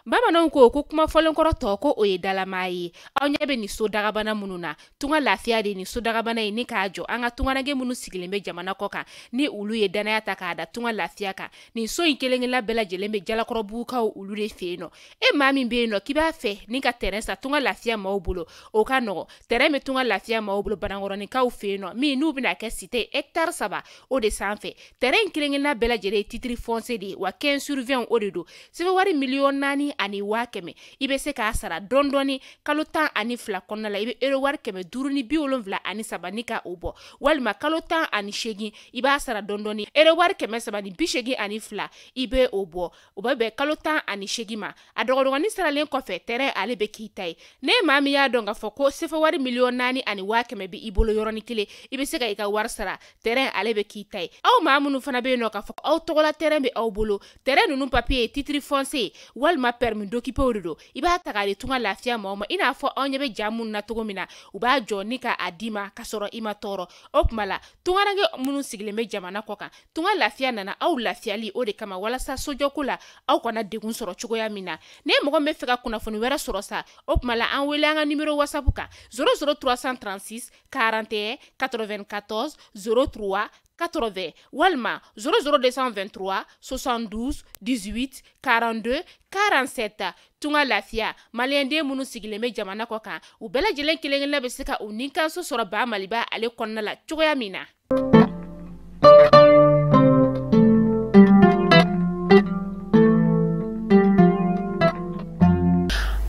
Bamananw ko ko kuma fɔlenkɔrɔ tɔ ko o ye dalamaa ye. Aw ɲɛ bɛ nin so dagabana minnu na, tunga lafiya de nin so dagabana ye ni k'a jɔ an ka tungaranke minnu sigilen bɛ jamana kɔ kan ni olu ye danaya ta k'a da tunga lafiya kan. Nin so in kelen-kelenna bɛɛ lajɛlen bɛ Jalakɔrɔbugukaw olu de fɛ yen nɔ. E maa min bɛ yen nɔ k'i b'a fɛ ni ka terrain san tunga lafiya maaw bolo, o ka nɔgɔ. Terrain bɛ tunga lafiya maaw bolo Banankɔrɔninkaw fɛ yen nɔ, min n'u bɛna kɛ cité hectare 3 o de sanfɛ. Terrain in kelen-kelenna bɛɛ lajɛlen ye titre foncier de ye, wa 15 sur 20 o de don. Sɛbɛn wari 4,100,000 i bɛ se k'a sara dɔɔni dɔɔni kalo 12 kɔnɔna la. I bɛ euro wari 573 ni ka o bɔ, walima kalo 18 i b'a sara dɔɔni dɔɔni euro wari 382 i bɛ o bɔ. O bɛ bɛn kalo 18 ma. A dɔgɔdɔgɔnin saralen kɔfɛ, terrain ale bɛ k'i ta ye. Ne maa min y'a dɔn k'a fɔ ko sefa wari 4,100,000 bɛ i bolo yɔrɔnin kelen, i bɛ se ka i ka wari sara, terrain ale bɛ k'i ta ye. Aw maa minnu fana bɛ yen nɔ k'a fɔ aw tɔgɔla terrain bɛ aw bolo, terrain ninnu papier ye titre foncier walima permis d'occuper de don, i b'a ta k'a di tunga lafiya maaw ma. I n'a fɔ aw ɲɛ bɛ ja minnu na cogo min na, u b'a jɔ ni k'a d'i ma k'a sɔrɔ i ma tɔɔrɔ. O tuma la tungaranke minnu sigilen bɛ jamana kɔ kan, tunga lafiya nana aw lafiyali o de kama, walasa sojɔko la aw kana degun sɔrɔ cogoya min na. Ne mɔgɔ min bɛ fɛ ka kunnafoni wɛrɛ sɔrɔ sa, o tuma la an wele an ka numéro WhatsApp kan 00 336 41 94 03 80 walima 00 223 72 18 42 47. Tunga lafiya maliyɛnden minnu sigilen bɛ jamana kɔ kan, u bɛɛ lajɛlen kelen-kelenna bɛ se ka u nikanso sɔrɔ ba Maliba ale kɔnɔna la cogoya min na.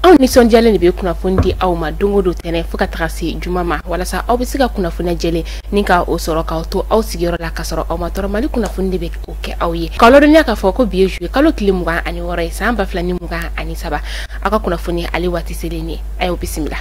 Anw nisɔndiyalen de bɛ kunnafoni di aw ma don o don tɛnɛn fo ka taga se juma ma, walasa aw bɛ se ka kunnafoniya jɛlen ni ka o sɔrɔ k'aw to aw sigiyɔrɔ la k'a sɔrɔ aw ma tɔɔrɔ. Mali kunnafoni de bɛ o kɛ aw ye. K'aw ladɔnniya k'a fɔ ko bi ye juillet kalo tile 26 ye san 2023. Aw ka kunnafoni ale waati selen ye, a y'aw bisimila.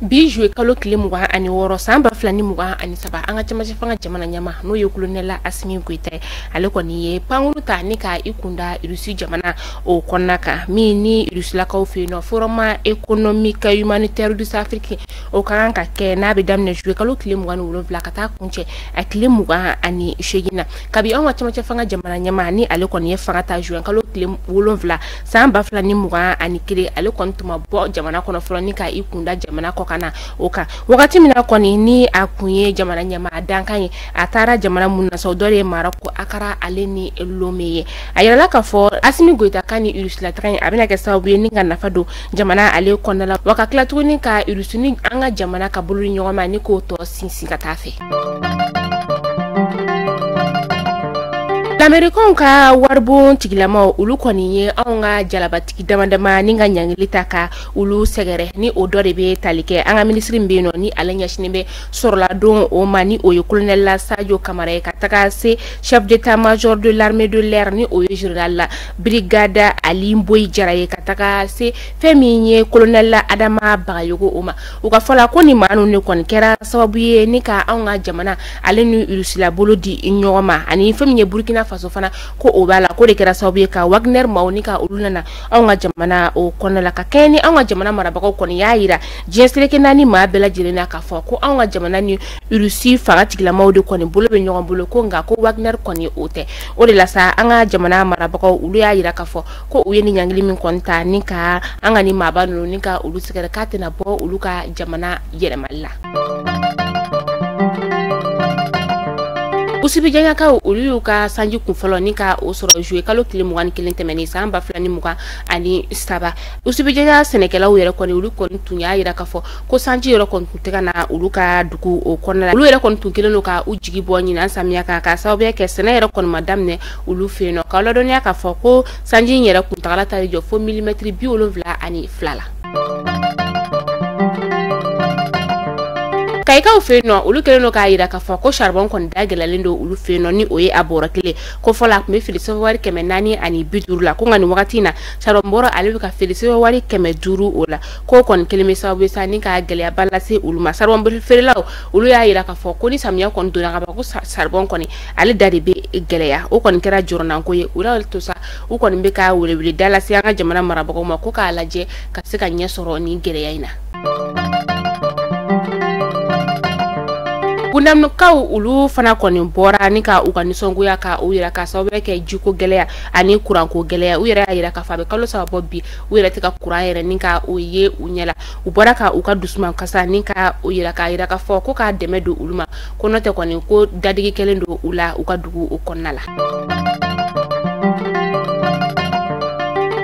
Bi juillet kalo tile 26 san 2023, an ka cɛmancɛ fanga jamana ɲɛmaa n'o ye colonel Assimi Goïta ye, ale kɔni ye pankuru ta ni ka i kunda Russie jamana o kɔnɔna kan, min ni Rusilakaw fɛ yen nɔ forum économique humanitaire du Afrique o ka kan ka kɛ n'a bɛ daminɛ juillet kalo tile 27 ka taa kuncɛ a tile 28 na. Kabi anw ka cɛmancɛ fanga jamana ɲɛmaa ni ale kɔni ye fanga ta juin kalo tile 7 san 2021, ale kɔni tun ma bɔ jamana kɔnɔ fɔlɔ ni ka i kunda jamana kɔ kan na o kan. Wagati min na kɔni ni a kun ye jamana ɲɛmaa dankan ye, a taara jamana mun na sa, o dɔ de ye Maroc, Akara ale ni Lomé ye. A yirala k'a fɔ Assimi Goïta ka ni Russie la taga in a bɛna kɛ sababu ye ni ka nafa don jamana ale kɔnɔna la, wa ka tila tuguni ka Russie ni an ka jamana ka bolo di ɲɔgɔn ma ni k'o tɔ sinsin ka taa fɛ. Lamɛrikɛnw ka waribon tigilamaw olu kɔni ye anw ka jalabatigi dama dama ni ka ɲangili ta ka olu sɛgɛrɛ, ni o dɔ de bɛ tali kɛ an ka minisiri min bɛ yen nɔ ni ale ɲɛsinnen bɛ sɔrɔladon o ma, ni o ye colonel la Sadio Kamara ye, ka taga se chef d'état-major de l'armée de l'air ni o ye général la brigade Ali Mboyi Jara ye, ka taga se fɛn min ye colonel la Adama Bagayogo o ma. U ka fɔ la ko nin maa ninnu de kɔni kɛra sababu ye ni ka anw ka jamana ale ni Russie la bolo di ɲɔgɔn ma, ani fɛn min ye Burkina Faso fana ko o b'a la, ko de kɛra sababu ye ka Wagner maaw ni ka olu nana anw ka jamana o kɔnɔna la. Ka kɛɲɛ ni anw ka jamana marabagaw kɔni y'a yira diɲɛ seleke naani maa bɛɛ lajɛlen na k'a fɔ ko anw ka jamana ni Russie fanga tigilamaw de kɔni bolo bɛ ɲɔgɔn bolo, ko nka ko Wagner kɔni o tɛ. O de la sa an ka jamana marabagaw olu y'a yira k'a fɔ ko u ye nin ɲangili min kɔni ta ni ka an ka nin maaba ninnu ni ka olu sɛgɛrɛ, k'a tɛna bɔ olu ka jamana yɛlɛmali la. Usubijanyakaw olu y'u ka sanji kunfɔlɔ ni ka o sɔrɔ juillet kalo tile 21 tɛmɛnen san 2023. Usubijanya sɛnɛkɛlaw yɛrɛ kɔni olu kɔni tun y'a yira k'a fɔ ko sanji yɛrɛ kɔni tun tɛ ka na olu ka dugu o kɔnɔna la. Olu yɛrɛ kɔni tun kɛlen don ka u jigi bɔ ɲinan samiya kan, k'a sababuya kɛ sɛnɛ yɛrɛ kɔni ma daminɛ olu fɛ yen nɔ. K'aw ladɔnniya k'a fɔ ko sanji in yɛrɛ kuntagala taara jɔ fo milimɛtiri 72 la. Kayikaw fɛ yen nɔ olu kɛlen don k'a yira k'a fɔ ko charbon kɔni da gɛlɛyalen don olu fɛ yen nɔ, ni o ye a bɔrɔ kelen ko fɔlɔ a tun bɛ feere sɛbɛn wari 450 la, ko nka nin wagati in na charbon bɔrɔ ale bɛ ka feere sɛbɛn wari 500 o la, k'o kɔni kelen bɛ sababu ye sa ni ka gɛlɛyaba lase olu ma. Charbon feerelaw olu y'a yira k'a fɔ ko ni samiya kɔni donna ka ban ko charbon kɔni ale da de bɛ gɛlɛya. O kɔni kɛra jɔrɔnanko ye, o y'a to sa u kɔni bɛ ka weleweleda lase an ka jamana marabagaw ma ko k'a lajɛ ka se ka ɲɛ sɔrɔ nin gɛlɛya in na. Wundamukaw olu fana kɔni bɔra ni ka u ka nisɔngoya ka u yira ka sababu kɛ jiko gɛlɛya ani kuranko gɛlɛya. U yɛrɛ y'a yira k'a fɔ a bɛ kalo 3 bɔ bi, u yɛrɛ tɛ ka kuran yɛrɛ ni ka o ye u ɲɛ la. U bɔra ka u ka dusuman kasa ni ka o yira k'a yira k'a fɔ ko k'a dɛmɛ don olu ma, ko n'o tɛ kɔni ko dadigi kɛlen don u la u ka dugu o kɔnɔna la.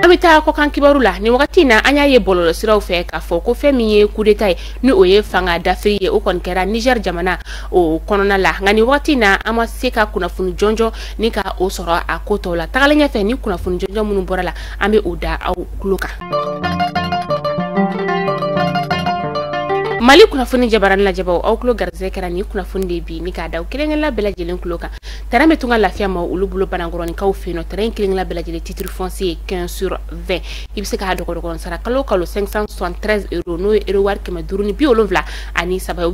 An bɛ taa kɔkan kibaru la. Nin wagati in na, an y'a ye bɔlɔlɔsiraw fɛ k'a fɔ ko fɛn min ye coup d'état ye, ni o ye fanga dafiri ye, o kɔni kɛra Niger jamana o kɔnɔna la. Nka nin wagati in na, an ma se ka kunnafoni jɔnjɔn ni ka o sɔrɔ a ko tɔw la. Tagalen ɲɛfɛ, ni kunnafoni jɔnjɔn minnu bɔra la, an bɛ o da aw tulo kan. Mali kunnafoni jabarani lajɛbaw, aw tulo garisɛgɛ kɛra nin kunnafoni de bi ni k'a da aw kelen-kelenna bɛɛ lajɛlen tulo kan. Terrain bɛ Tunga Lafiya ma olu bolo Banankɔrɔnikaw fɛ yen nɔ. Terrain kelen-kelenna bɛɛ lajɛlen titre foncier ye 15 sur 20. I bɛ se k'a dɔgɔdɔgɔ sara kalo o kalo 573 euros, n'o ye euro wari 573 ye, o bɛ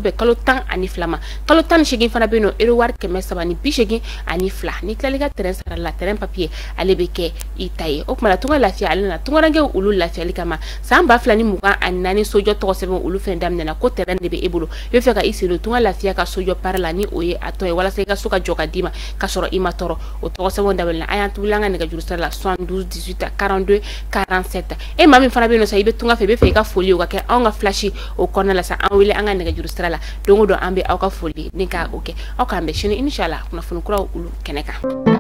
bɛn kalo 12 ma. Kalo 18 fana bɛ yen nɔ, euro wari 382. N'i tilala i ka terrain sara la, terrain papier ale bɛ kɛ i ta ye. O tuma na, Tunga Lafiya ale nana tungarankew olu lafiyali kama. San 2024 sojɔ tɔgɔ sɛbɛn olu fɛn daminɛna, ko terrain de bɛ e bolo, i bɛ fɛ ka i sen don Tunga Lafiya ka sojɔ baara la, ni o ye a tɔ ye, walasa i ka so ka jɔ ka d'i ma ka sɔrɔ i ma tɔɔrɔ. O tɔgɔ sɛbɛnw daminɛna. A y'an tuguli an ka nɛgɛjuru sira la 72 18 42 47. E maa min fana bɛ yen nɔ sa, i bɛ tunga fɛ, i bɛ fɛ i ka foli o ka kɛ anw ka flash o kɔnɔna la sa, an wele an ka nɛgɛjuru sira la. Don o don an bɛ aw ka foli ni ka o kɛ. Aw k'an bɛn sini inshallah kunnafoni kuraw olu kɛnɛ kan.